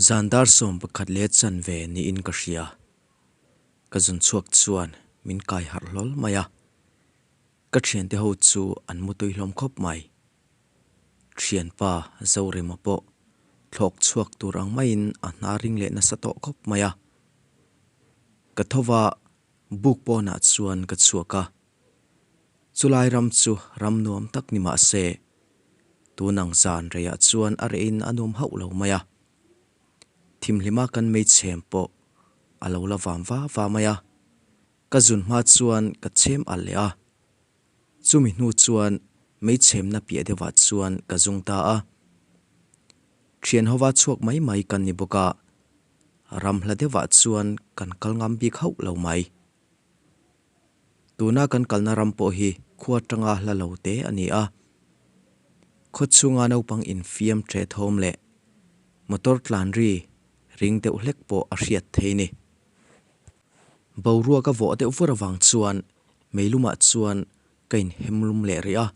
Zan dar 11 leh chanve niin ka hria. Ka zun chhuak chuan min kai harh hlawl mai a. Ka thiante ho chu an mutui hlawm khawp mai. Thianpa Zorema pawh thlawk chhuak tur ang maiin a hna ring leh nasa tawh khawp mai a. Ka tho va, buk pawnah chuan ka chhuak a. Chulai ram chu ram nuam tak ni mah se, tunang zan reiah chuan a rehin a nuam hauh lo mai a. Thimhlima kan meichhem pawh a lo la vam va va mai a. Ka zun hma chuan ka chhem alh leh a. Chumi hnu chuan meichhemna piah deuhah chuan ka zung ta a. Thian hova chhuak mai mai kan ni bawk a, ram hla deuhah chuan kan kal ngam bik hauh lo mai. Tuna kan kalna ram pawh hi khua tanga hla lo te a ni a. Khaw chhunga naupang infiam ṭe thawm leh motor tlan ri ring deuh hlek pawh a hriat thei ni. Boruak a vawh deuh vur avang chuan meilumah chuan ka inhemlum leh rih a.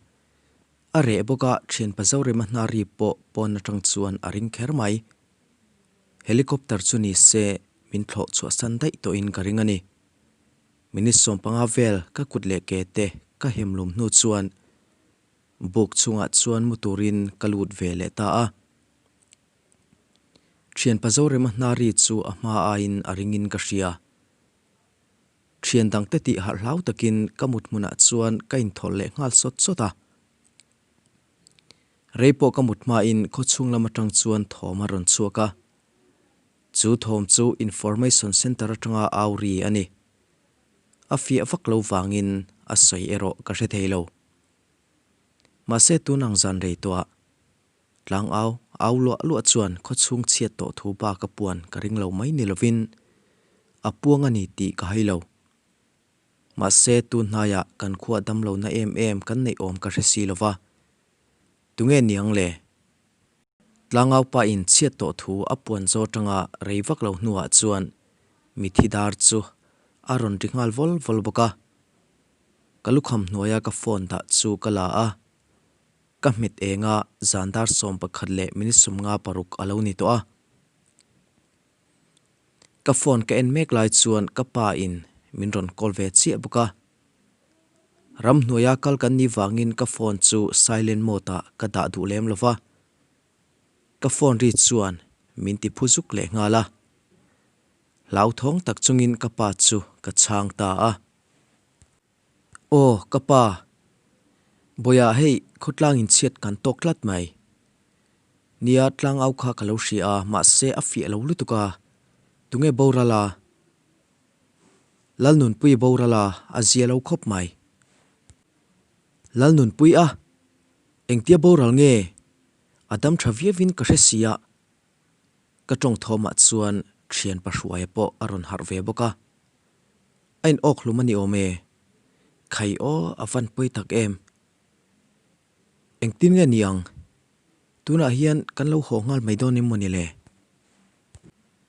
A reh bawk a, thianpa Zorema hna ri pawh pawn atang chuan a ring kher mai. Helicopter chu ni se min thlawh chhuahsan daih tawhin ka ring a ni. Minute 15 vel ka kut leh ke te ka hemlum hnu chuan buk chhungah chuan mu turin ka lut ve leh ta a. Thianpa Zorema hna ri chu a hma aiin a ringin ka hria. Thian dangte tih harh hlau takin ka mut hmunah chuan ka inthawlh leh nghal sawt sawt a. Rei pawh ka mut hmain khawchhung lam atang chuan thawm a rawn chhuak a. Chu thawm chu Information Centre atanga au ri a ni. A fiah vak lo vangin a sawi erawh ka hre thei lo. Mahse tun ang zan rei tawhah Tlang au, au luah luah chuan khawchhung chhiat tawh thu bak a puan ka ring lo mai ni lovin a puang a ni tih ka hai lo. Mahse tun hnaiah kan khuah dam lohna em em kan neih awm ka hre si lo va. Tunge niang le? Tlangau pa in chhiat tawh thu a puan zaw tanga rei vak lo hnuah chuan mithi dar chu a rawn ri nghal vawl vawl bawk a. Ka lukham hnuaia ka phone dah chu ka la a. Ka hmet eng a, zan dar 11 leh minute 56 a lo ni tawh a. Ka phone ka en mek lai chuan ka pa in min rawn call ve chiah bawk a. Ramhnuaia kal kan nih vangin ka phone chu silent mode ah ka dah duh lem lo va. Ka phone ri chuan min ti phu zuk leh nghal a. Hlauthawng tak chungin ka pa chu ka chhang ta a. Aw, ka pa. Bawiah hei khawtlang in chhiat kan tawk tlat mai. Nia, tlang au kha ka lo hria a, mahse a fiah lo lutuk a. Tunge boral a? Lalnunpui boral a, a zia lo khawp mai. Lalnunpui a? Engtia boral nge? A dam tha viau in ka hre sia. Ka tawng thawmah chuan thian pahruaia pawh a rawn harh ve bawk a. A in awk hlum a ni awm e. Khai aw a van pawi tak em. Engtin nge ni ang? Tunah hian kan lo haw nghal mai dawn em maw ni le?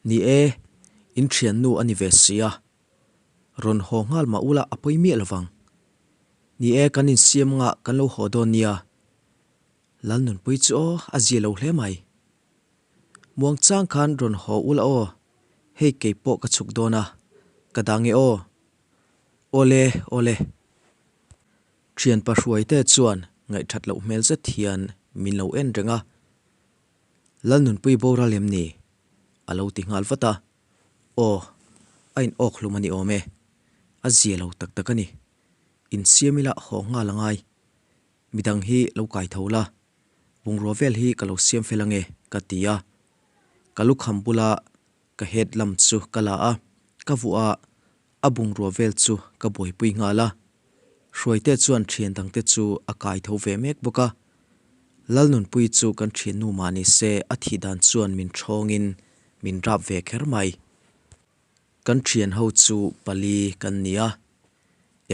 Ni e, in thiannu a ni ve si a. Rawn haw nghal mah ula a pawi miah lovang. Ni e, kan insiam anga kan lo haw dawn nia. Lalnunpui chu aw a zia lo hle mai. Muang chang khan rawn haw ula aw, hei kei pawh ka chhuk dawn a, ka dang e aw. Awle, awle. Thianpa Hruaite chuan ngaihthat loh hmel zet hian min lo en reng a, Lalnunpui boral em ni? a lo ti nghal vat a, Aw, a in awk hlum a ni awm e, a zia lo tak tak a ni. Insiam ila haw nghal a ngai, midang hi lo kai tho la, Bungrua vel hi ka lo siam fel ange ka ti a, ka lukham bula ka head lam chu ka la a, ka vuah a, a bungrua vel chu ka buaipui nghal a. Hruaite chuan thian dangte chu a kai tho ve mek bawk a. Lalnunpui chu kan thiannu mah ni se a thih dan chuan min thawngin min rap ve kher mai. Kan thian ho chu pali kan ni a,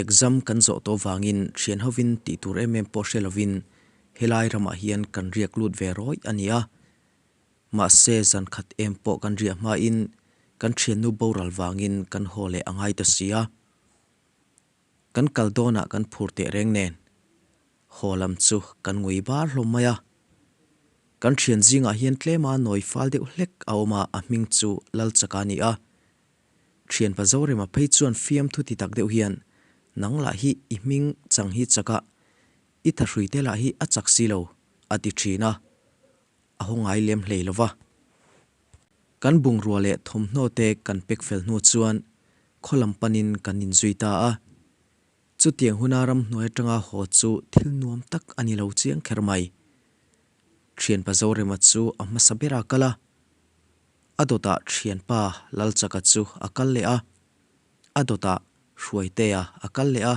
exam kan zawh tawh vangin thian hovin tih tur em em pawh hre lovin helai ramah hian kan riak lut ve rawih a ni a. Mahse zan khat em pawh kan riah hmain kan thiannu boral vangin kan haw leh a ngai ta si a. Kan kal dawnah kan phur teh reng nen haw lam chu kan ngui bar hlawm mai a. Kan thian zingah hian tlema nawi fal deuh hlek a awm a, a hming chu Lalchaka a ni a. Thianpa Zorema phei chuan fiamthu ti tak deuh hian, Nang lah hi i hming chang hi chak a, i thahrui te lah hi a chak si lo, a ti thin a, a haw ngai lem hlei lo va. Kan bungrua leh thawmhnaw te kan pek fel hnu chuan khaw lam panin kan inzui ta a. Chutiang huna ramhnuai atanga haw chu thil nuam tak a ni lo chiang kher mai. Thianpa Zorema chu a hmasa ber a kal a, a dawtah thianpa Lalchaka chu a kal leh a, a dawtah Hruaitea a kal leh a,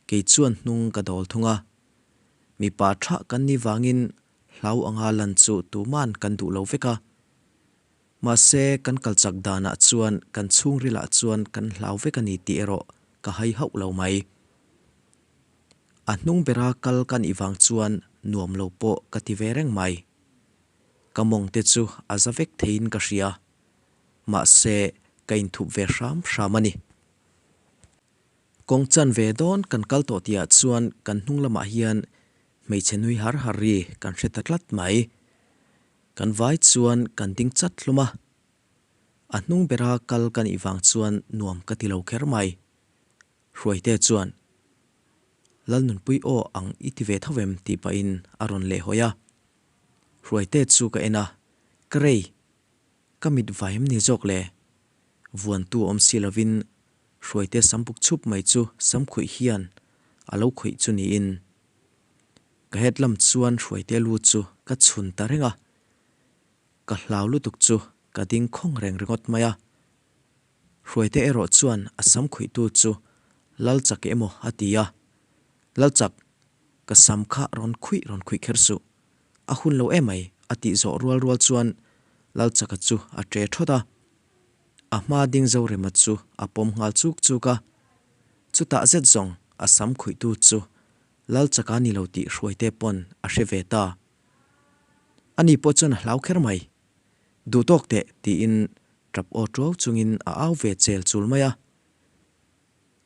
kei chuan hnung ka dawl thung a. Mipa tha kan nih vangin hlau anga lan chu tuman kan duh lo vek a. Mahse, kan kal chak danah chuan kan chhungrilah chuan kan hlau vek a ni tih erawh ka hai hauh lo mai. A hnung bera kal ka nih vang chuan nuam lo pawh ka ti ve reng mai. Ka mawng te chu a za vek theiin ka hria. Mahse, ka inthup ve hram hram a ni. Kawng chan ve dawn kan kal tawh tihah chuan kan hnung lamah hian hmeichhe nui har har ri kan hre ta tlat mai. Kan vai chuan kan ding chat hlawm a, a hnung bera kal ka nih vang chuan nuam ka ti lo kher mai. Hruaite chuan, Lalnunpui aw ang i ti ve tho em? tih pahin a rawn lehhawi a. Hruaite chu ka en a, Ka rei, ka mit vai em ni zawk le? Vuantu awm si lovin Hruaite sam buk chhup mai chu samkhuih hian a lo khawih chu niin. Ka het lam chuan Hruaite lu chu ka chhun ta reng a, ka hlau lutuk chu ka ding khawng reng ringawt mai a. Hruaite erawh chuan a sam khuihtu chu Lalchak emaw a ti a, Lalchak, ka sam kha rawn khuih rawn khuih kher suh, a hun lo emai a tih zawh rual rual chuan Lalchaka chu a ṭe ṭhawt a. A hma ding Zorema chu a pawm nghal chuk chuk a, chutah zet zawng a sam khuihtu chu Lalchaka ni lo tih Hruaite pawn a hre ve ta. Ani pawh chuan a hlau kher mai. Duh tawk teh tiin tap aw tuau chungin a au ve chel chul mai a.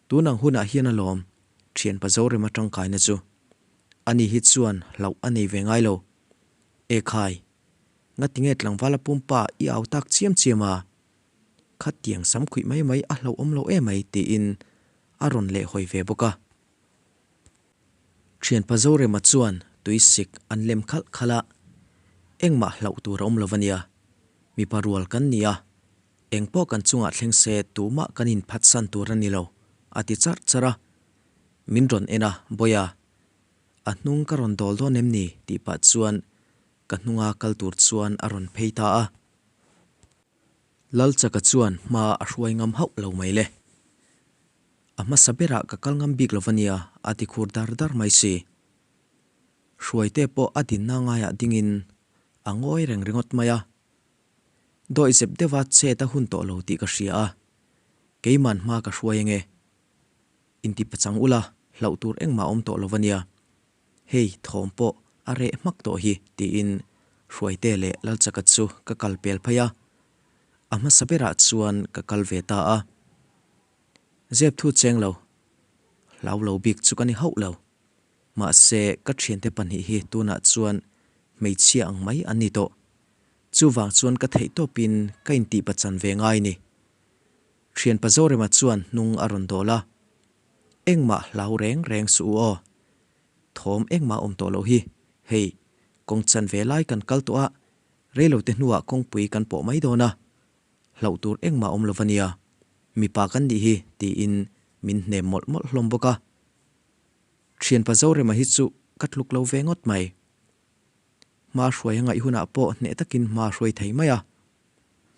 Tun ang hunah hian alawm thianpa Zorema tangkaina chu. Ani hi chuan hlauh a nei ve ngai lo. Ekhai, ngatinge tlangvala pumpa i au tak chiam chiam a? Khatiang sam khuih mai mai a hlauhawm lo emai tiin a rawn lehhawi ve bawk a. Thianpa Zorema chuan tuisik an lem khalh khalh a, engmah hlauh tur a awm lo a nia. Mipa rual kan ni a, engpawh kan chungah thleng se tumah kan inphatsan tur a ni lo, a ti charh charh a. Min rawn en a, Bawiha, a hnung ka rawn dawl dawn em ni? tih pah chuan ka hnunga kal tur chuan a rawn phei ta a. Lalchaka chuan hma a hruai ngam hauh lo mai le. A hmasa berah ka kal ngam bik lo va nia, a ti khur dar dar mai si. Hruaite pawh a dinna ngaiah dingin a ngawi reng ringawt mai a. Dawihzep deuha chet a hun tawh lo tih ka hria a, keiman hma ka hruai ange. Inti pachang ula, hlauh tur engmah awm tawh lo va nia. Hei, thawm pawh a reh hmak tawh hi, tiin Hruaite leh Lalchaka chu ka kal pel phei a. A hmasa berah chuan ka kal ve ta a. Zep thu cheng lo, hlau lo bik chu ka ni hauh lo. Mahse, ka thiante pahnih hi tunah chuan hmeichhia ang mai an ni tawh. Chuvang chuan ka theih tawpin ka intihpachan ve ngai ni. Thianpa Zorema chuan hnung a rawn dawl a, Engmah hlau reng reng suh u aw. Thawm engmah awm tawh loh hi. Hei, kawng chan ve lai kan kal tawh a, reilote hnuah kawngpui kan pawh mai dawn a. Hlauh tur engmah awm lo va nia, mipa kan nih hi tiin min hnem mawlh mawlh hlawm bawk a. Thianpa Zorema hi chu ka tluk lo ve ngawt mai. Hma hruai a ngaih hunah pawh hneh takin hma hruai thei mai a,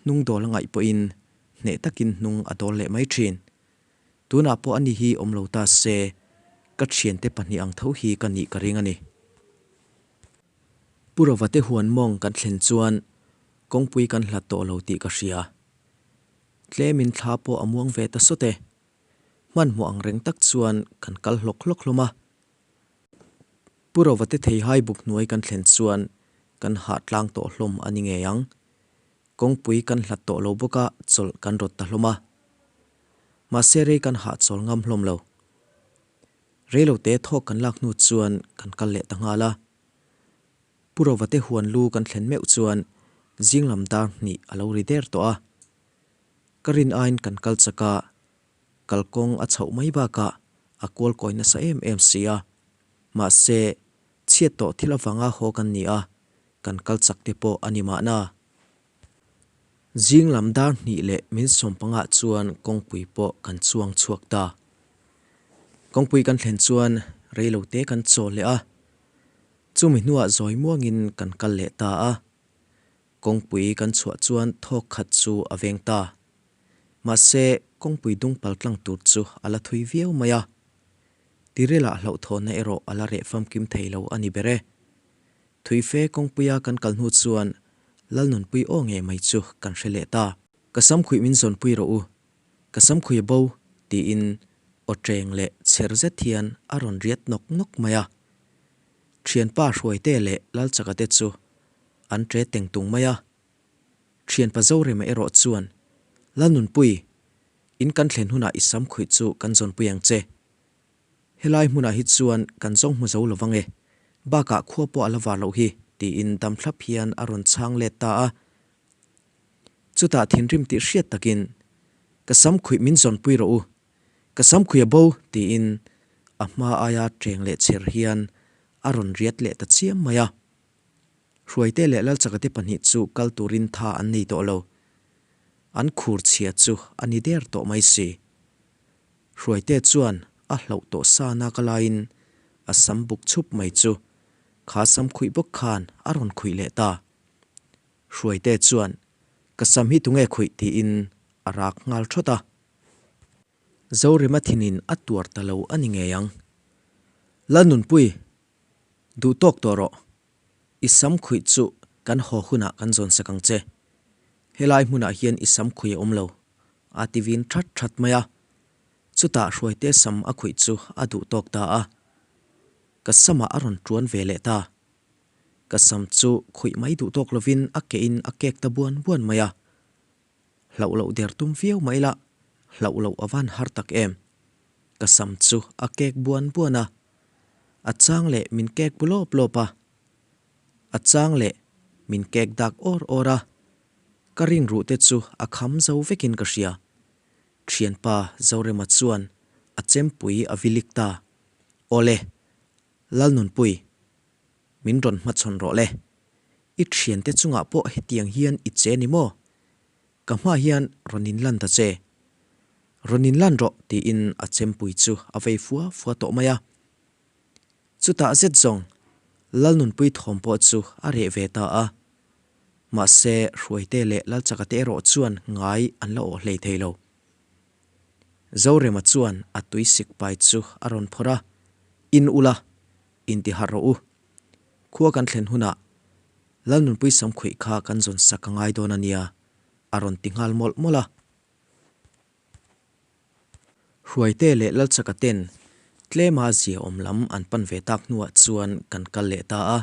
hnung dawl a ngaih pawhin hneh takin hnung a dawl leh mai thin. Tunah pawh ani hi awm lo ta se, ka thiante pahnih ang tho hi ka nih ka ring a ni. Pu Rovate huan mawng kan thlen chuan kawngpui kan hlat tawh lo tih ka hria. Tlemin thla pawh a muang ve ta sawt e. Hmanhmawh ang reng tak chuan kan kal hlawk hlawk hlawm a. Pu Rovate theihai buk hnuai kan thlen chuan kan hah tlang tawh hlawm a ni ngei ang. Kawngpui kan hlat tawh lo bawk a chawlh kan rawt ta hlawm a. Mahse rei kan hahchawl ngam hlawm lo. Reilote thawk kan lak hnu chuan kan kal leh ta nghal a. Pu Rova te huan lu kan thlen meuh chuan zing lam dar hnih a lo ri der tawh a. Ka rin aiin kan kal chak a, kalkawng a chhoh mai bakah a kual kawi nasa em em si a. Mahse, chhiat tawh thil avanga haw kan ni a, kan kal chak te pawh a ni mahna. Zing lam dar hnih leh min sawmpangah chuan kawngpui pawh kan chuang chhuak ta. Kawngpui kan thlen chuan reilote kan chawl leh a, chumi hnuah zawi muangin kan kal leh ta a. Kawngpui kan chhuah chuan thawk khat chu a veng ta. Mahse, kawngpui dung pal tlang tur chu a la thui viau mai a. Tirilah hlauhthawnna erawh a la reh famkim thei lo a ni ber e. Thuife kawngpuia kan kal hnu chuan Lalnunpui aw ngei mai chu kan hre leh ta. Ka samkhuih min zawnpui rawh u, ka samkhuih a bo, tiin aw ṭeng leh chher zet hian a rawn riat nawk nawk mai a. Ṭhianpa Hruaite leh Lalchaka te chu an ṭe teng tung mai a. Ṭhianpa Zorema erawh chuan, Lalnunpui, in kan thlen hunah i samkhuih chu kan zawnpui ang che. Helai hmunah hi chuan kan zawng hmu zo lo vang e, bakah khua pawh a la var loh hi, tiin dam thlap hian a rawn chhang let ta a. Chutah thinrim tih hriat takin, Ka sam khuih min zawnpui rawh u, ka sam khuih a bo, tiin a hma aia ṭeng leh chher hian a rawn riat leh ta chiam mai a. Hruaite leh Lalchakate pahnih chu kal turin tha an nei tawh lo. An khur chhia chu a ni der tawh mai si. Hruaite chuan a hlauh tawh sa nak a laiin a sam buk chhup mai chu kha sam khuih bawk khan a rawn khuih leh ta. Hruaite chuan, Ka sam hi tunge khuih? tiin a rak nghal thawt a. Zorema thinin a tuar ta lo a ni ngei ang. Lalnunpui, duh tawk tawh rawh. I sam khuih chu kan haw hunah kan zawn sak ang che. Helai hmunah hian i sam khuih a awm lo, a ti vin that that mai a. Chutah Hruaite sam a khuih chu a duh tawk ta a. Ka samah a rawn tuan ve leh ta. Ka sam chu khuih mai duh tawk lovin a ke in a kek ta buan buan mai a. Hlauh loh der tum viau mai la, hlauh loh a van har tak em. Ka sam chu a kek buan buan a, a chang leh min kek bu lawp lawp a, a chang leh min kek dak awr awr a, ka ring ruh te chu a kham zo vekin ka hria. Thianpa Zorema chuan a chempui a vilik ta. Awle, Lalnunpui, min rawn hmachhawn rawh le. I thiante chungah pawh hetiang hian i che ni maw? Ka hma hian rawn inlan ta che. Rawn inlan rawh tiin a chempui chu a vei fua fua tawh mai a. Chutah zet zawng Lalnunpui thawm pawh chu a reh ve ta a. Mahse Hruaite leh Lalchaka te erawh chuan ngai an la awh hlei thei lo. Zorema chuan a tui sik pai chu a rawn phawrh a, In ula, intiharh rawh u. Khua kan thlen hunah Lalnunpui Samkhuih kha kan zawn sak a ngai dawn a nia, a rawn ti nghal mawlh mawlh a. Hruaite leh Lalchaka ten tlema zia awm lam an pan ve tak hnuah chuan kan kal leh ta a.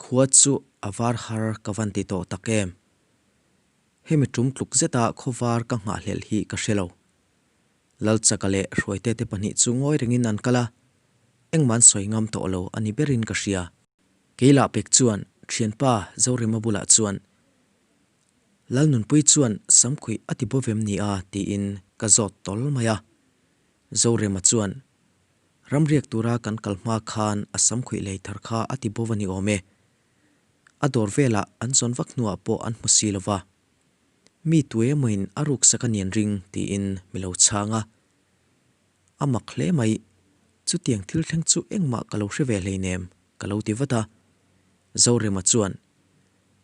Khua chu a var har ka van ti tawh tak em. Hemi tum tluk zeta khawvar ka nghahhlelh hi ka hre lo. Lalchaka leh Hruaite te pahnih chu ngawi rengin an kal a, engmah an sawi ngam tawh lo a ni berin ka hria. Keilah pek chuan thianpa Zorema bulah chuan, Lalnunpui chuan samkhuih a ti bo vem ni a? tiin ka zawt tawl mai a. Zorema chuan, Ramriak tura kan kal hma khan a samkhuih lei thar kha a ti bo va ni awm e. A dawr velah an zawn vak hnuah pawh an hmu si lo va. Mi tuemawin a ruksak a nian ring tiin mi lo chhang a. A mak hle mai, chutiang thil thleng chu engmah ka lo hre ve hleinem ka lo ti vat a. Zorema chuan,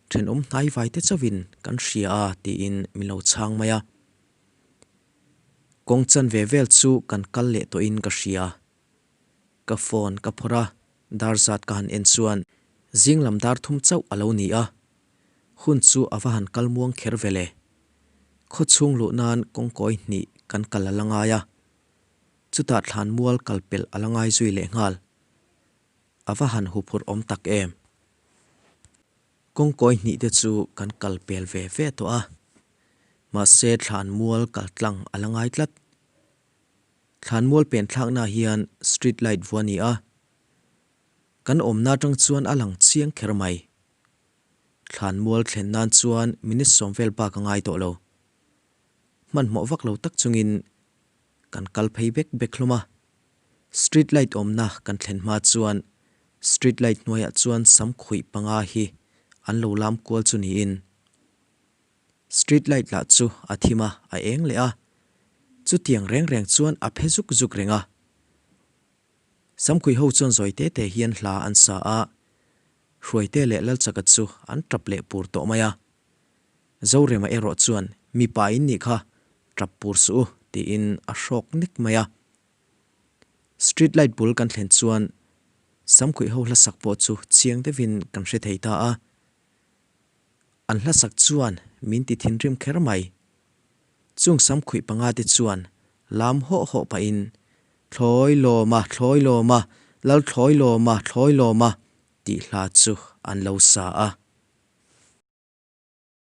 Thenawm hnai vai te chauhin kan hria a tiin min lo chhang mai a. Kawng chanve vel chu kan kal leh tawhin ka hria. Ka phone ka phawrh a, dar zat ka han en chuan zing lam dar thum chauh a lo ni a, hun chu a va han kal muang kher ve le. Khaw chhung luh nan kawngkawi hnih kan kal a la ngai a, chutah thlan mual kal pelh a la ngai zui leh nghal. A va han huphurh awm tak em. Kawngkawi hnih te chu kan kal pel ve ve tawh a, mahse thlan mual kal tlang a la ngai tlat. Thlanmual pen thlaknaah hian street light vua a ni a. Kan awmna atang chuan a lang chiang kher mai. Thlanmual thlen nan chuan minute sawm vel bak a ngai tawh lo. Hmanhmawh vak lo tak chungin kan kal phei bek bek hlawm a. Street light awmna kan thlen hma chuan street light hnuaiah chuan sam khuih panga hi an lo lam kual chu niin street light lah chu a thim a, a eng leh a. Chutiang reng reng chuan a phe zuk zuk reng a. Samkhuih ho chuan zawi te te hian hla an sa a, Hruaite leh Lalchaka chu an tap leh pur tawh mai a. Zorema erawh chuan mipa in nih kha tap pur suh u tiin a hrawk nek mai a. Street light bul kan thlen chuan Samkhuih ho hlasak pawh chu chiang deuhin kan hre thei ta a. An hlasak chuan min ti thinrim kher mai. Chung samkhuih panga te chuan lam hawh hawh pahin, Thlawi lawma, thlawi lawma, lal thlawi lawma, thlawi lawma tih hla chu an lo sa a.